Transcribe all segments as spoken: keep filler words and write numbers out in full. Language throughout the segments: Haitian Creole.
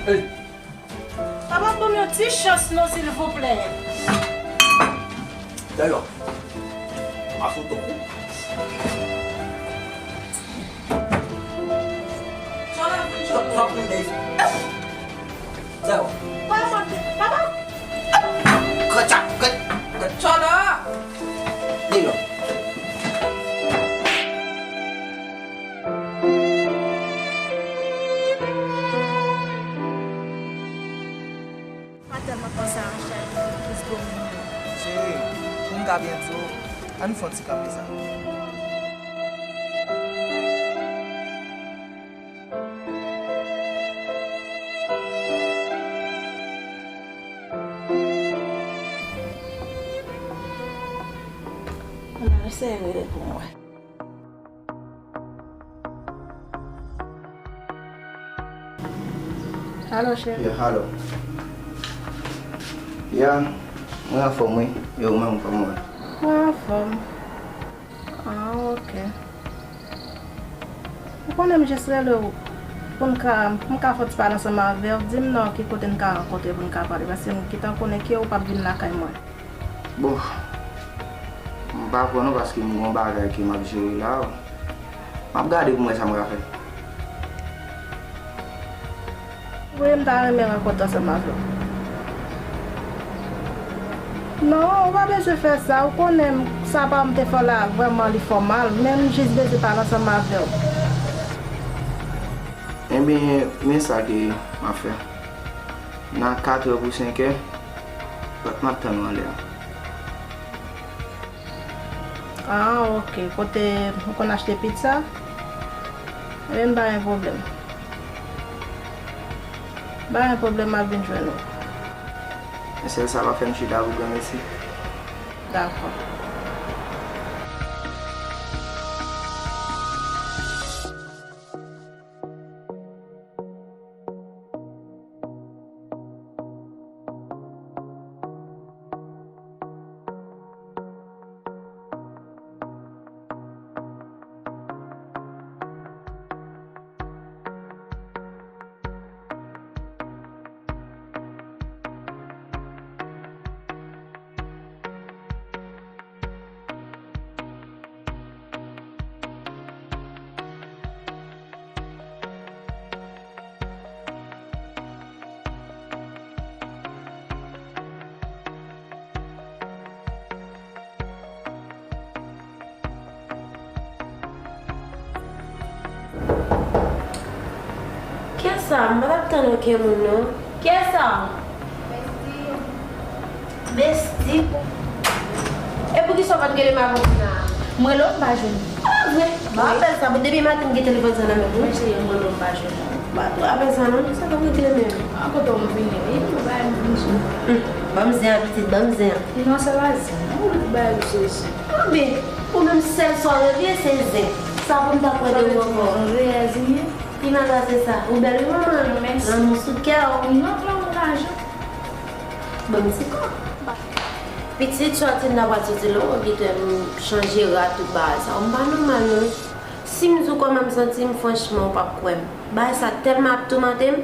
Ey! Papa, ban m yon ti chans non, silvouplè. Dayò, m a fout ou kou. Sa w ap vin jwe? Sa w ap vin jwe? Dayò. Papa, papa. Grancha, gran, gran. Dayò. Pa tèlman panse a Rachel, ki plis gwo moun yo. Cheri, pou m ka byen di w, ann fè yon ti kanpe sa. Ann al eseye rele pou m wè. Alo, cheri. Yeah, alo. Yeah, mwen anfòm, wi. E ou menm, kòman w ye? Mwen anfòm. Ah, ok. Ou konnen m jis rele w pou n ka, pou m ka fè yon ti pale ansanm avè w. Di m non, ki kote n ka rankontre pou n ka pale, paske m gentan konnen ke ou p ap vin lakay mwen. Bon, m pa kwè non, paske m gen yon bagay ke m ap jere la. M ap gade pou m wè sa m ka fè. Wi, m ta renmen rankontre ansanm avè w. Non, ou pa bezwen fè sa. Ou konnen m, sa pa m te fè w la, vrèman, li fè w mal. Men m jis bezwen pale ansanm avè w. Enben, men sa ke m ap fè. Nan katrè pou senkè, m ap tann ou anlè a. Ah, ok. Kote ou konn achte pizza? Ebyen, m pa gen pwoblèm. M pa gen pwoblèm, m ap vin jwenn ou. Men sèl sa pa fè m chita pou granmesi. Dakò. Kiyès sa? M pa t ap tann okenn moun non. Kiyès sa? Besti. Besti? E poukisa w pa t rele m avan kounye a? M rele w, m pa jwenn ou. Ah, vre? Bon, apèl sa, bon, depi maten m gen telefòn sa nan men m. Mwen cheri, m rele w, m pa jwenn ou. Ba, tou apèl sa non, sa k ap regle menm? An kote w m vini, wi, m bay m vin sou. Hmm, ban m zen an, pitit, ban m zen an. Non, se pa zen. Ou bay ou se zen. Anben, ou menm sèl sa w revye, se zen. Sa pou m ta kwè de ou ankò. Reyèz li ye. Pi mal pase sa. Ou bèl wi manman. Mèsi. Lanmou sou kè w. Non, lanmou lajan. Ban m ti kò. Pitit, sòti m ta pral sòti la, ou gentan chanje rad tout bagay sa. M pa nòmal non. Si m di w kòman m santi m, franchman, ou p ap kwè m. Bagay sa tèlman ap toumante m.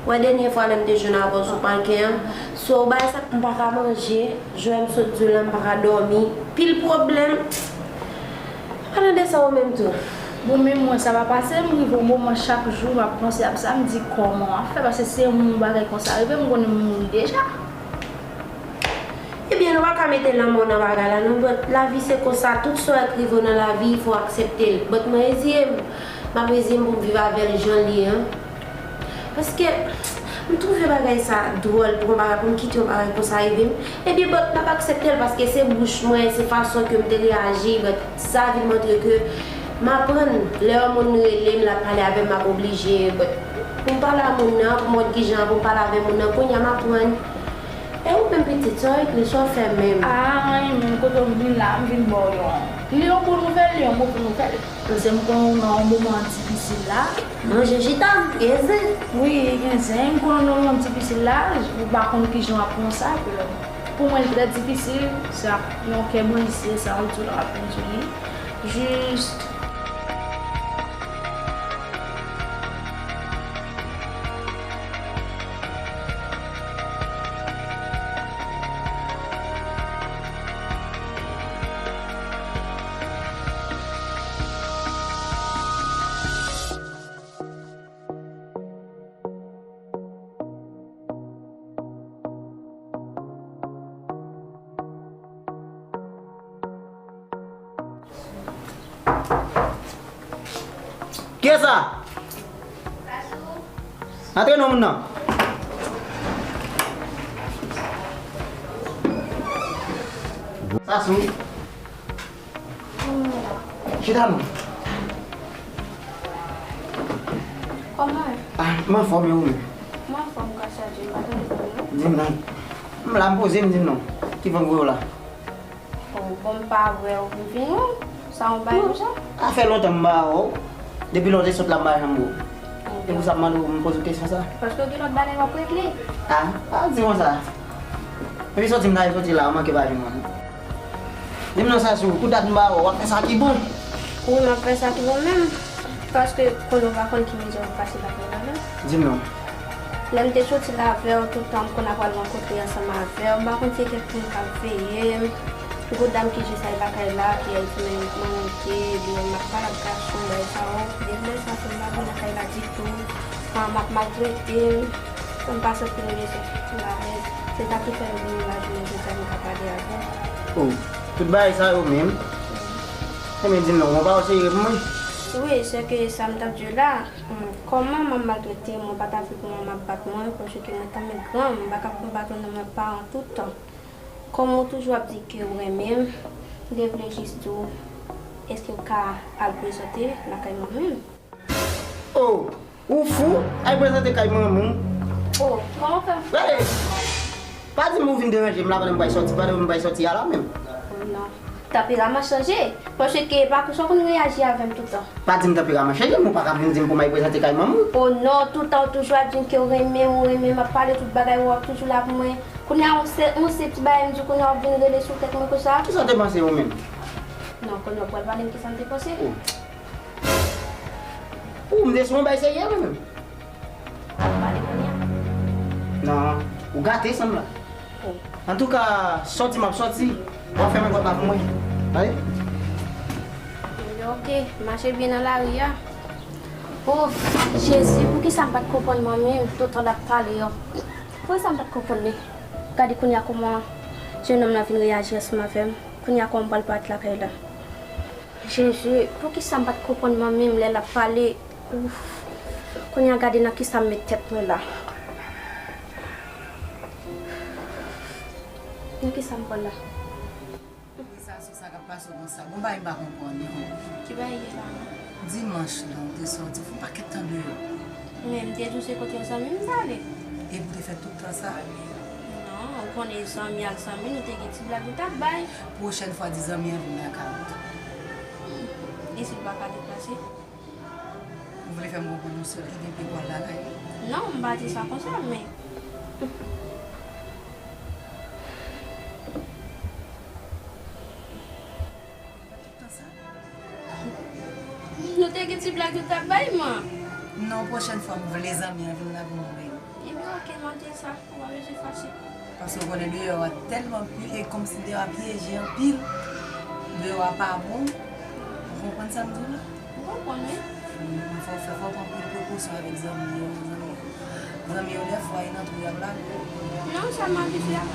Wè dènye fwa lè m te jwenn avè w sou pakè an, so bagay sa m pa ka manje, jwè m sot di w la m pa ka dòmi, pil pwoblèm. Palan de sa ou menm tou. Bon, men mwen sa pa pase, m rive yon moman chak jou m ap panse ap sa, m di kòman w ap fè, paske se yon bagay konsa rive m konnen m mouri deja. Ebyen, nou pa ka mete lanmò nan bagay la non, but lavi se konsa, tout sa w wè k rive w nan lavi, fò w aksepte l. But mwen reziye m, m ap reziye m pou m viv avè l jan l ye an. Paske, m twouve bagay sa dwòl pou yon bagay, pou m kite yon bagay konsa rive m. Ebyen, but m ap aksepte l paske se bouch mwen, se fason ke m te reyaji, but sa vin montre ke m aprann, lè yon moun rele m, l ap pale avè m, m ap oblije, but pou m pale a moun nan, pou m wè kijan, pou m pale avè moun nan, kounye a m aprann. E ou menm pitit, sa w ekri, sa w fè menm? Ah, anyen menm, kote w vin la, m vin ba w yon. Li yon bon nouvèl, li yon move nouvèl. Paske m konnen w nan yon moman difisil la. Manje chita, gen zen. Wi, gen zen. M konnen w nan yon moman difisil la, ou pa konn kijan w ap pran sa. Pou mwen, li trè difisil, sa yon kè brize, sa yon di w la, m ap di w li. Jis. Kiyès sa? Antre non, moun nan. Sasou. Chita non. Kòman? Ah, m anfòm, e ou menm? Mwen anfòm, ka chaje, m pa tande fòm non. Di m non. M la, m poze m, di m non. Ki vant voye w la? Oh, bon, m pa wè w vin vin ou. Sa yon bagay konsa? Sa fè lontan m pa wè w. Depi lè w te sot la, m pa janm wè w. Se pou sa m mande w, m poze w kesyon sa. Paske w gen lòt bagay w ap regle. Ah, pa di konsa. Epi soti m ta soti la, w manke pa vin mwen. Di m non, Sasou, pou dat m pa wè w, w ap fè sa ki bon. Wi, m ap fè sa ki bon menm. Paske konnen w pa konn ki mizè w pase lakay la menm. Di m non. Lè m te soti la avè w, tout tan m konn ap al rankontre ansanm avè w. M pa konn si se kèk moun k ap veye m. Gwo dam ki jis al lakay la, ki al di men manke, ebyen m ap pale ak gason, bagay sa yo. Depi lè sa, m pa vin lakay la ditou. An, m ap maltrete m. Fò m pase anpil leson. M pa vle. Se sa ki fè m vini la jounen jodi a, m ka pale avè w. Oh, tout bagay sa yo menm? Ebyen, di m non, w pa w serye pou mwen? Wi, se ke sa m t ap di w la. Hmm, kòman manman m maltrete mwen, pa ta vle pou manman m ap bat mwen, paske mwen tanmen gran, m pa ka konbat yon nonm paran tout tan. Kòm ou toujou ap di ke w renmen m, m te vle jis di w, èske w ka al prezante lakay manman m? Oh, ou fou? Al prezante kay manman w? Oh, kòman w fè m? Gade! Pa di m ou vin deranje m la pandan m pral soti, pandan m pral soti a la menm. Oh non. Tanperaman chanje. Paske pa konsa w konn reyaji avè m tout tan. Pa di m tanperaman chanje, men w pa ka vin di m pou m al prezante kay manman w. Oh non, tout tan w toujou ap di m ke w renmen m, ou renmen m, ap pale tout bagay, w ap toujou la pou mwen. Kounye a, yon se, yon se ti bagay m di w, kounye a w ap vin rele sou tèt mwen konsa. Kisa w te panse ou menm? Non, kounye a w pral pale m kisa m te panse. Oh. Ou, m te sou yon bagay serye mwen menm. Al pale kounye a. Non, ou gate sa m la. Oh. Antouka, sòti m ap sòti, w ap fèmen pòt la pou mwen. Tande? Ebyen, oke, mache byen nan lari a. Oh, Jezi, poukisa m pa t konprann manmi m tout tan l ap pale yo? Poukisa m pa t konprann li? Gade kounye a kòman jennonm nan vin reyaji ansanm avè m. Kounye a kòman m pral pati lakay la? Jezi, poukisa m pa t konprann manmi m lè l ap pale? Ouf. Kounye a gade nan kisa m met tèt mwen la. Nan kisa m pran la? Sa, sou sa k ap pase w konsa. Bon, bagay m pa konprann, non. Ki bagay ye la? Dimanch lan, ou te sòti, fè yon pakèt tan deyò. Men m te di w se kote yon zanmi m t ale. Epi w te fè tout tan sa? Non, ou konnen zanmi ak zanmi, nou te gen ti blag nou t ap bay. Pwochèn fwa, di zanmi an vin lakay ou. E si l pa ka deplase? Ou vle fè m konprann yon sèl ki gen pye pou al lakay li? Non, m pa di sa konsa, men. Tout tan sa? Nou te gen ti blag nou t ap bay, man. Non, pwochèn fwa, m vle zanmi an vin lakay mwen. Ebyen, oke, m ap di sa. Ou pa bezwen fache. Paske w konnen deyò a tèlman pi-, e kòmsi deyò a pyeje anpil. Deyò a pa bon. Ou konprann sa m di w la? M konprann, wi. Mm, fò w fè, fò w pran anpil prekosyon avèk zanmi yo, zanmi yo. Zanmi yo, dèfwa, e nan twou y ap lage w. Non, sa m abitye a.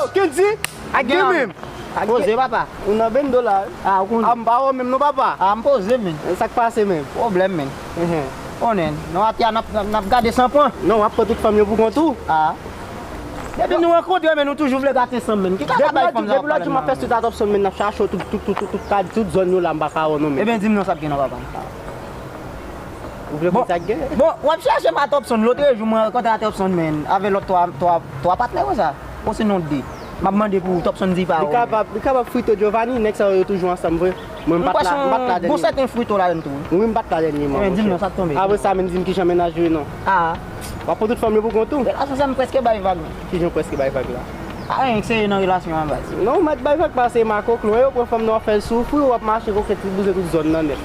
Oh, Kendy! Ak gen menm! Poze, papa. Ou nan benn dola, wi. Ah, ou konn. Ah, m pa wè w menm non, papa. Ah, m poze, men. Sa k pase, menm? Pwoblèm, men. Konnen, nou atè a n ap, n ap, n ap gade san pran. Non, w ap pran tout fanm yo pou kont ou. Ah. Depi nou rankontre, men nou toujou vle gate san, men. Ki kaka bay fanm nan w ap pale la? Depi lòt jou m ap fè street a Topson, men n ap chache w tout, tout, tout, tout, tout, tout zòn yo la, m pa ka wè w non, men. Ebyen, di m non, sa k gen non, papa. Ou vle konn sa k gen? Bon, w ap chache m a Topson. Lòt jou mwen rankontre a Topson, men, avè lòt twa, twa, twa patnè konsa. Osinon de. M ap mande pou Topson di pa ou. Li kapab, li kapab Frito Giovanni, nèg sa yo toujou ansanm vre. Mwen m pa t la, m pa t ladan li. Gon sèten Frito ladan tou, wi. Wi, m pa t ladan li, man. Ebyen, di m non, sa k tonbe? Apre sa, men di m kijan mennaj ou ye non. Ah. W ap pran tout fanm yo pou kont ou? Relasyon sa m prèske bay vag. Kijan w prèske bay vag la? Anyen k serye nan relasyon an, baz. Non, ou mèt bay vag pase makoklo, yo pran fanm nan, w ap fè l soufri, w ap mache koke ti bouzen tout zòn nan nèt.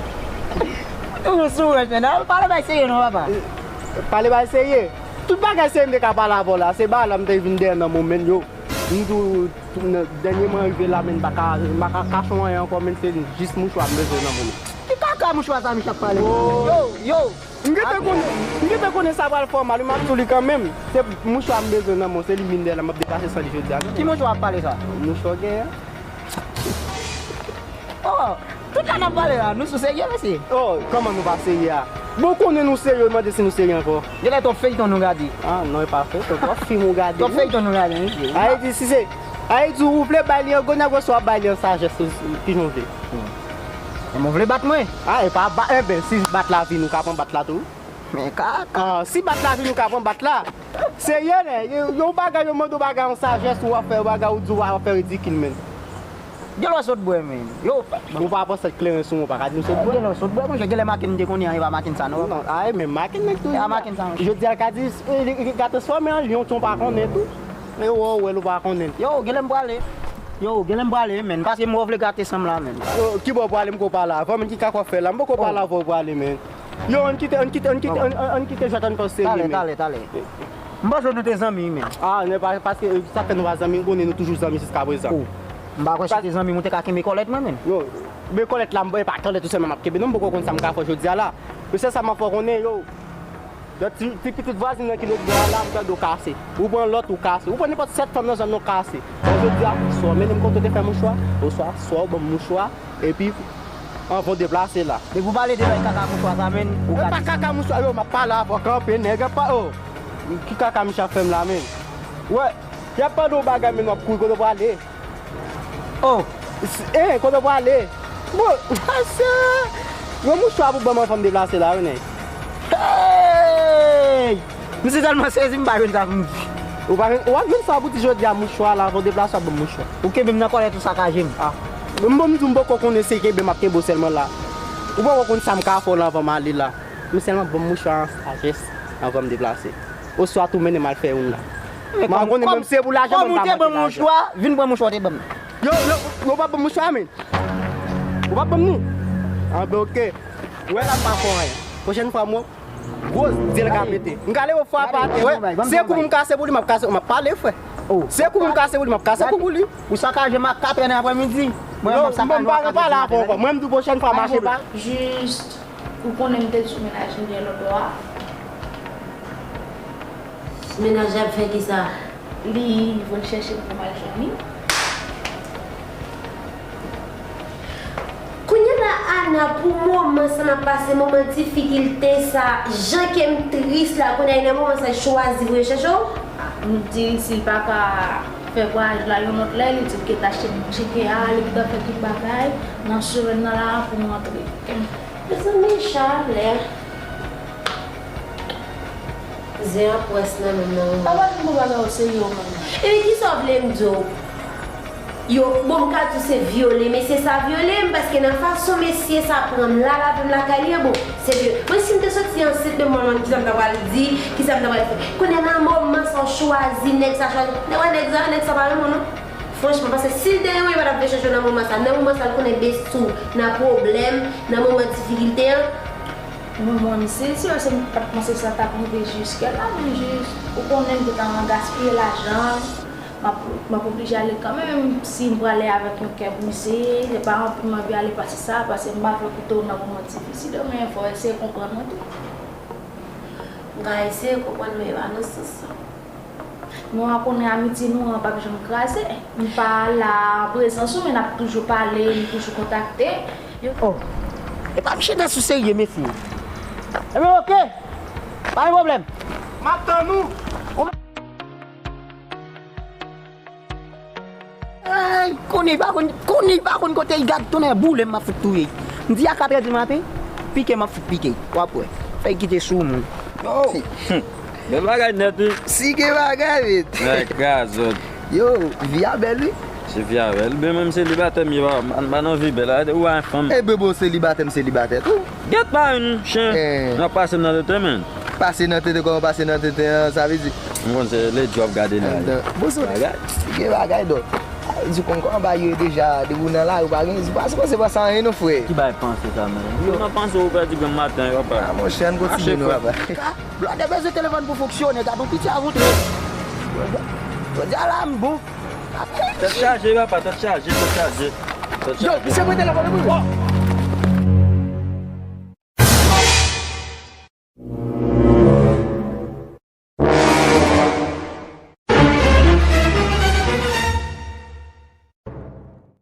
Toujou sou wèch, men, al pale bay serye non, papa. Pale bay serye. Tout bagay serye m te ka pale avè w la, se bagay la m te vin dèyè nan moman yo. M di w, dènyèman rive la, men m pa ka, m pa ka kache w anyen ankò, men se jis mouchwa m bezwen nan moman. Ki kaka mouchwa sa, Mich ap pale? Yo, yo. M gentan konnen, m gentan konnen sa pral fè w mal, wi, m ap di w li kanmenm. Se mouchwa m bezwen nan men w, se li m vin dèyè la, m ap deplase san li jodi a. Ki mouchwa w ap pale sa? Mouchwa w genyen an. Oh, tout la n ap pale la, nou sou serye, mesye? Oh, kòman nou pa serye a? Bon, konnen nou serye, mande si nou serye ankò. Genlè twòp feyton nou gade. Ah, non, e pa feyton, twòp fim ou gade, wi. Twòp feyton nou gade, wi. Ayiti, si se, Ayiti, ou vle bay li an gwo nèg, oswa w ap bay li an sajès, ou, ou, kijan w vle? Kòman w vle bat mwen? Ah, e pa ba-, enben, si bat la vini, ou ka pran bat la tou. Men kaka. Ah, si bat la vini, ou ka pran bat la. Serye, nè? Yo, yo bagay, yo mande w bagay an sajès, ou ap fè bagay, ou di w ap fè ridikil, men. Genlè w sot bwè, men. Yo, ou pa panse kleren sou mwen, ou pa ka di m sot bwè? Genlè w sot bwè, monchè, genlè makin m te konnen an, e pa makin sa, non. Non, ay, men makin nèg tou. E pa makin sa, monchè. Jodi a, l ka di, e, li, li ka transfòme an lyon, tou, ou pa konnen tou. E wè, ou wè l, ou pa konnen. Yo, genlè m prale. Yo, genlè m prale, men, paske m wè w vle gate san m la, men. Yo, ki bò w prale, m ko pale avè w, men ki kaka w fè la, m poko pale avè w, prale, men. Yo, ann kite, ann kite, ann kite, ann, ann, ann kite jwèt, ann fè w serye, men. Talè, talè, talè. M panse nou te zanmi, men. Ah, nè pa, paske, euh, sa fè nou pa zanmi, m konnen nou toujou zanmi jiska prezan. Oh, m pa kwè si te zanmi m, ou te ka kenbe kòlèt mwen, men. Yo, men kòlèt la, m, e pa kòlèt ou sèlman m ap kenbe, non, m poko konn sa m ka fè jodi a la. Yo, se sa m ap fè w konnen, yo. Yo, ti, ti pitit vwazin nan ki lòt bò a la, m tande w kase. Ou pran lòt, ou kase. Ou pran nenpòt sèt fanm nan zòn nan, w kase. Bon, jodi a, swa w mennen m kote w te fè mouchwa, oswa, swa w ban m mouchwa, epi, anvan w deplase la. Depi w pale de bay kaka mouchwa sa, men, ou ka di sa. E pa kaka mouchwa, yo, m ap pale avè w, kanpe, nèg, e pa, oh. Ki kaka Mich ap fè m la, men? Wè, y ap mande w bagay, men w ap kouri, kote w prale? Oh, s-, eh, kote w prale? Bon, se yon mouchwa pou ban m anvan m deplase la, wi, nèg. Hey! M se tèlman sezi, m pa jwenn sa pou m di. Ou pa jwenn, w ap jwenn sa pou di jodi a, mouchwa la, anvan w deplase, w ap ban m mouchwa. Ou kenbe m nan kòlèt, ou sakaje m. Ah. M bon, m di w, m poko konnen se kenbe m ap kenbe w sèlman la. Ou poko konn sa m ka fè w la anvan m ale la. Men sèlman ban m mouchwa an sajès anvan m deplase. Oswa tou mennen m al fè youn la. Men kòm, kòm, kòm ou te ban m mouchwa, kòm ou te ban m mouchwa, vin pran mouchwa w te ban m nan. Yo, yo, yo pa ban m mouchwa, men. Ou pa ban m ni? Ah, ben, oke. Ou wè la, m pa fè w anyen. Pwochèn fwa, m wè w, gwo zyè l ka pete. M ka leve fwa pa atè, wè. Se kou pou m kase pou li, m ap kase, m ap pale, frè. Se kou pou m kase pou li, m ap kase kou pou li. Ou sakaje m a katrè nan aprèmidi. Mwen, m ap sakaje w a katrè nan aprèmidi. Yo, m pa pale avè w ankò. Mwen, m di w pwochèn fwa, mache pa. Jis Ou konnen m te sou mennaj li lòt bò a? Mennaj li ap fè kisa? Li vin chèche m pou m al jwenn li. Kounye a la, Ana, pou moman sa n ap pase, moman difikilte sa, jan ke m tris la, kounye a, nan moman sa, l chwazi voye chèche w? M di, si l pa ka fè vwayaj la yon lòt lè, li di l gentan achte tcheke a, li gentan fè tout bagay, nan semèn nan la, pou m rantre. Mezanmi, chalè. Zen an pwès nan menm nan. Papa, m konn bagay yo serye menm. Epi kisa w vle m di w? Yo, bon, m ka di w se vyole, mesye sa vyole m, paske nan fason mesye sa pran m la, lave m lakay li an, bon, se vyole. Mwen, si m te soti ansent, men mwen, kisa m ta pral di, kisa m ta pral fè? Kounye a, nan moman sa, w chwazi, nèg sa chwazi. Nèg, wè, nèg sa, nèg sa pa renmen w, non. Franchman, paske si l te renmen w, li pa t ap vle chèche w nan moman sa. Nan moman sa, l konnen besti w nan pwoblèm, nan moman difikilte an. Mwen, mwen, m sezi, paske m pa t panse sa t ap rive jiske la, men jis, ou konnen m te ta gaspiye lajan, m ap, m ap oblije ale kanmenm, si m prale avèk yon kè brize, se pa anpil m anvi ale pase sa, paske m pa vle kite w nan moman difisil yo, men fò w eseye konprann mwen tou. M ka eseye konprann, men e pa nan sans sa. Nou a konnen amitye nou an p ap janm kraze. M pa la an prezans ou, men n ap toujou pale, nou toujou kontakte. Oh, e pa m chita sou serye, mesye. Ebyen, oke. Pa gen pwoblèm. M ap tann ou. Ay, konnen pa konn, konnen pa konn kote l gad tonnè boule m ap fout touye. M di a katrè di maten, pike m ap fout pike. W ap wè. Fè l kite sou moun. Oh. Bèl bagay nèt, wi. Si gen bagay, wi. Ay, krazòt. Yo, vi a bèl, wi. Se vi a bèl. Ben, menm selibatè m ye, pa, m pa nan vi bèl. Ou pa yon fanm. E ben, bon, selibatè, m selibatè tou. Gèt pa yon chen. Eh. N ap pase m nan tenten, men. Pase nan tenten, kòman pase nan tenten an, sa vle di. Mwen se le djòb gade la. Bon, se bagay. Gen bagay dò. Di konn kòman bagay yo ye deja, depi w nan lari, ou pa gen, ou pa sipoze panse anyen non, frè. Ki bagay panse sa, men? Yo, nan panse ou pèdi granm maten, papa. Ah, monchè, ann kontinye non, papa. Blòdè bezwen telefòn pou fonksyone, gad yon piti a voutre. Jodi a la, m bon. Tèt chaje, papa, tèt chaje, tèt chaje, tèt chaje. Yo, misye mete la vòlè pou mwen.